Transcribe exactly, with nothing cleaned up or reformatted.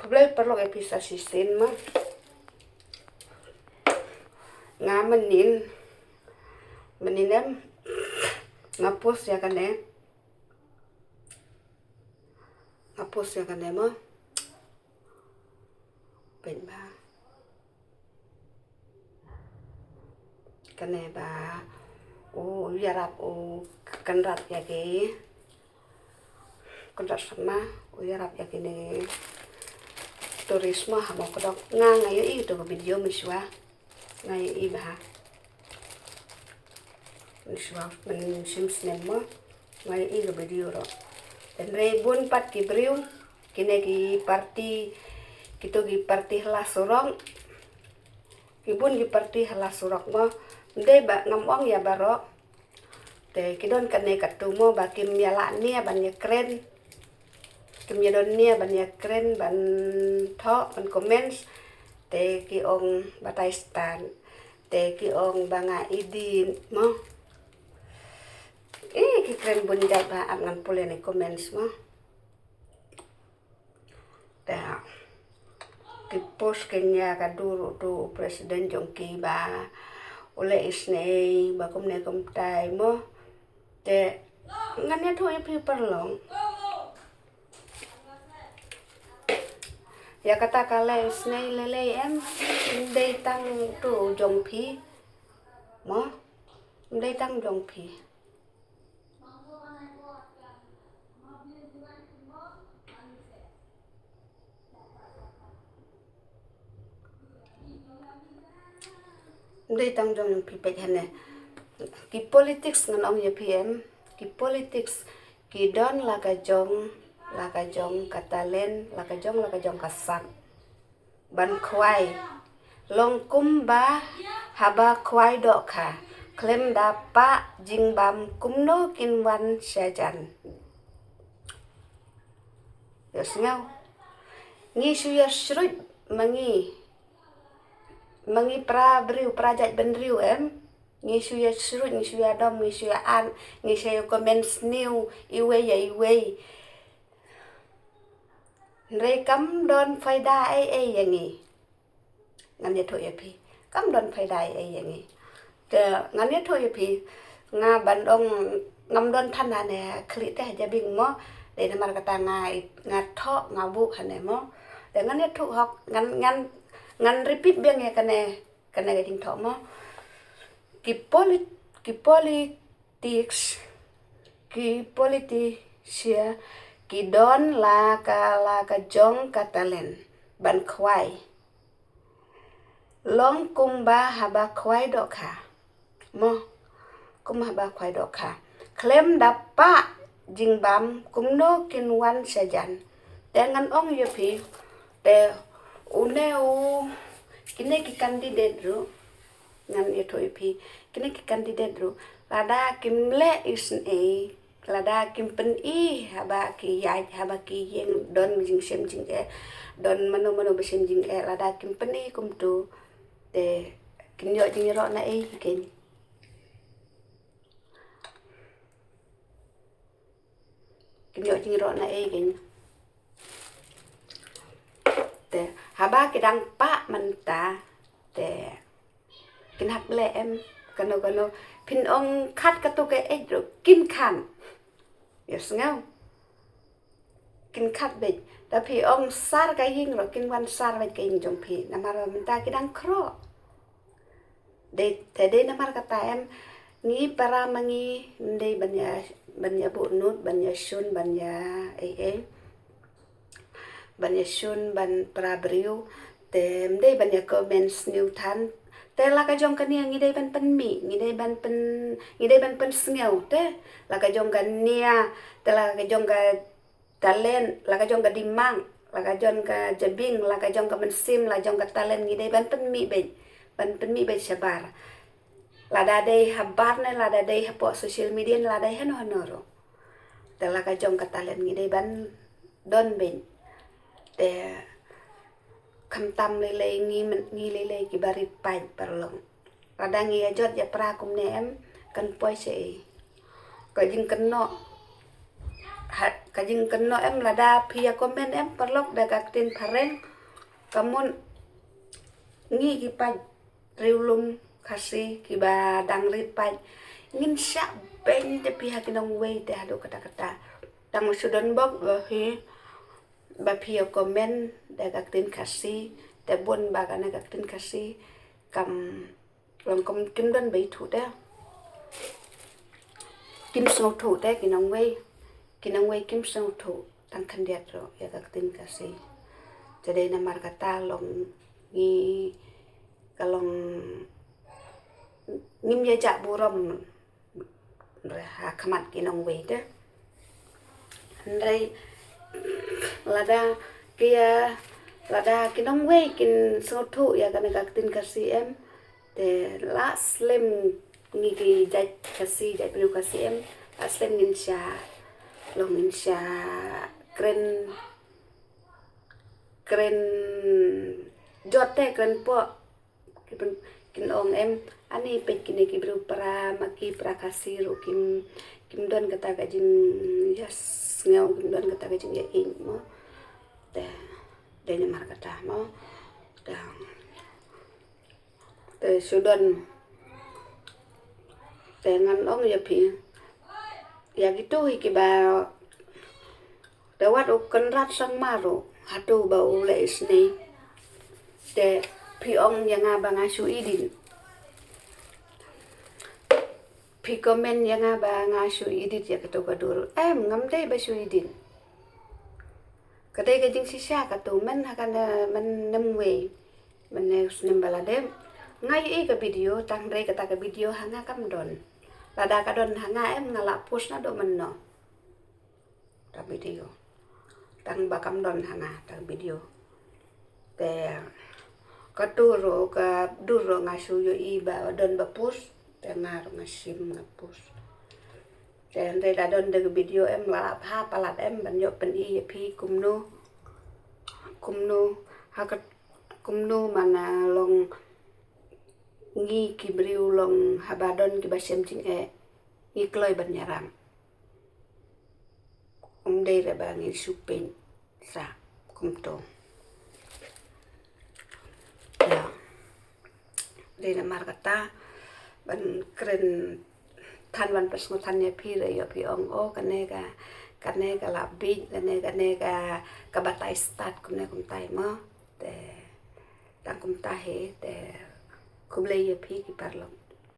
Khublei paralok ïa phi sa shisien mo. Nga mynnin, mynnin em, nga post ïa kane. Nga post ïa kane mo. Peit ba. Kane ba u ïarap u Conrad ïa ki. Conrad Sangma u ïarap ïa kine tourist mo ha Mawkdok. Nga nga ïohi ïa ka video mynshuwa. Nga ïohi ba ha mynshuwa, mynshem snem mo. Nga ïohi ïa ka video ruh. Hynrei bun pat ki briew, kine ki parti, kito ki parti ha la surok. Ki bun ki parti ha la surok mo. Ym dei ba ngam ong ïa baroh. Te ki don kane katu mo ba kim ïa lah nia ban ïa kren. Kim ïa don nia ban ïa kren ban thoh ban comments. Te ki ong batai stan. Te ki ong ba nga edit mo. Eh, ki kren bun jait ba ap ngan pule ne comments mo. Te ki post kane ïa ka dur utu u president jong ki ba u leh isynei ba kumne kumtai mo. Te ngan ïathuh ïa phi paralok. Ïa kata ka leh isynei lei lei em, ym dei tang utu jong phi mo. Ym dei tang jong phi. Ym dei tang jong phi peit hangne. Ki politics ngan ong ïa phi em. Ki politics ki don la ka jong, la ka jong ka talent, la ka jong, la ka jong ka sak. Ban khwai. Long kumba haba khwai dohkha. Khlem da pah jingbam kumno kin wan shajan. Ïohsngew. Ngi shu ïa shrut ma ngi. Ma ngi para briew, para jaitbynriew em. Ngi shu ïa shrut, ngi shu ïa dom, ngi shu ïa an, ngi shu ïa comment sniew iwei ïa iwei. Hynrei kam don phaida ei ei ïa ngi. Ngan ïathuh ïa phi. Kam don phaida ei ei ïa ngi. Te ngan ïathuh ïa phi. Nga ban ong ngam don than hangne khlieh te ha jabieng mo. Dei namar kata nga, nga thoh nga buh hangne mo. Te ngan ïathuh hok, ngan, ngan, ngan repeat biang ïa kane, kane ka jingthoh mo. Ki polit-, ki politics, ki politician ki don la ka, la ka jong ka talent ban khwai. Long kumba haba khwai dohkha. Mo, kumba haba khwai dohkha. Khlem da pah jingbam kumno kin wan shajan. Te ngan ong ïa phi, te une u, kine ki candidate ruh, ngan ïathuh ïa phi, kine ki candidate ruh, lada kim leh isynei, lada kim pyni haba ki ïaid, haba ki ïeng, don jingshem jingeh, don mano mano ba shem jingeh, lada kim pyni kumtu, te kin ïoh jingïaroh na ei kein. Kin ïoh jingïaroh na ei kein. Te haba ki dang pah mynta, te kin hap leh em, kano kano, phin ong khat katu ka ej ruh kin khan. Ïohsngew. Kin khat beit. Da phi ong sar ka ïing ruh kin wan sar beit ka ïing jong phi. Namar ba mynta ki dang khroh. Dei, te dei namar kata em, ngi para ma ngi, ym dei ban ïa, ban ïa buh nud, ban ïa shun, ban ïa ei ei. Ban ïa shun, ban para briew, te ym dei ban ïa comment sniew than. Te la ka jong kane ngi dei ban pynmih, ngi dei ban pyn, ngi dei ban pynsngew, te la ka jong kane, te la ka jong ka talent, la ka jong ka dimang, la ka jong ka jabieng, la ka jong ka mynsiem, la jong ka talent ngi dei ban pynmih beit, ban pynmih beit shabar. Lada dei habar ne, lada dei hapoh social media ne, lada dei hano hano ruh. Te la ka jong ka talent ngi dei ban don beit. Te khamtam lei lei ngi men-, ngi lei lei kiba rit paid paralok. Lada ngi ïa jot ïa pra kumne em, kan poi shaei. Ka jingkynnoh. Ha, ka jingkynnoh em, lada phi ïa comment em paralok da ka ktien phareng, ka mut ngi ki paid riewlum Khasi kiba dang rit paid, ngin shah beiñ te phi ha ki nongwei te haduh katta katta. Tang shu don bok ba phi, ba phi ïa comment da ka ktien Khasi, te bun ba kane ka ktien Khasi kam long kum kim don ba ithuh te. Kim sngewthuh te ki nongwei. Ki nongwei kim sngewthuh tang khyndiat ruh ïa ka ktien Khasi. Te dei namar kata long ngi, ka long ngim ïa jah burom ha khmat ki nongwei te. Hynrei lada ki, lada ki nongwei kin sngewthuh ïa kane ka ktien Khasi em, te la slem ngi ki jait Khasi, jait briew Khasi em, la slem ngin shah, long ngin shah kren, kren jot te, kren poh. Ki pyn-, kin ong em, ani peit kine ki briew para, ma ki para Khasi ruh kim, kim don kata ka jingïasngew, kim don kata ka jingïaieit mo. Te dei namar kata mo. Te, te shu don. Te ngan ong ïa phi, ïa kito hi kiba Te wat u Conrad Sangma ruh, hato ba u leh isynei. Te phi ong ïa nga ba nga shu edit. Phi comment ïa nga ba nga shu edit ïa kato ka dur. Em, ngam dei ba shu edit. Ka dei ka jingshisha kato, men ha kane, men nem wei. Men ne u snem ba la dep. Nga ïohi ka video, tang hynrei kata ka video ha nga kam don. Lada ka don ha nga em nga la post naduh mynno. Ta video. Tang ba kam don ha nga ta video. Te kato ruh ka dur ruh nga shu ïohi ba don ba post. Te nga ruh nga shim nga post. Te hynrei da don da ka video em la lah bha palat em ban ïoh pyni ïa phi kumno. Kumno ha ka, kumno mana long ngi ki briew long haba don kiba shem jingeh ngi kloi ban ïarap. Ym dei re ba ngin shu pynsa kumto. Ïa. Dei namar kata ban kren than ban pynsngewthan ïa phi re ïoh phi ong o kane ka, kane ka la bit, kane, kane ka, ka batai stad kumne kumtai mo. Te tang kumta hi te khublei ïa phi ki paralok.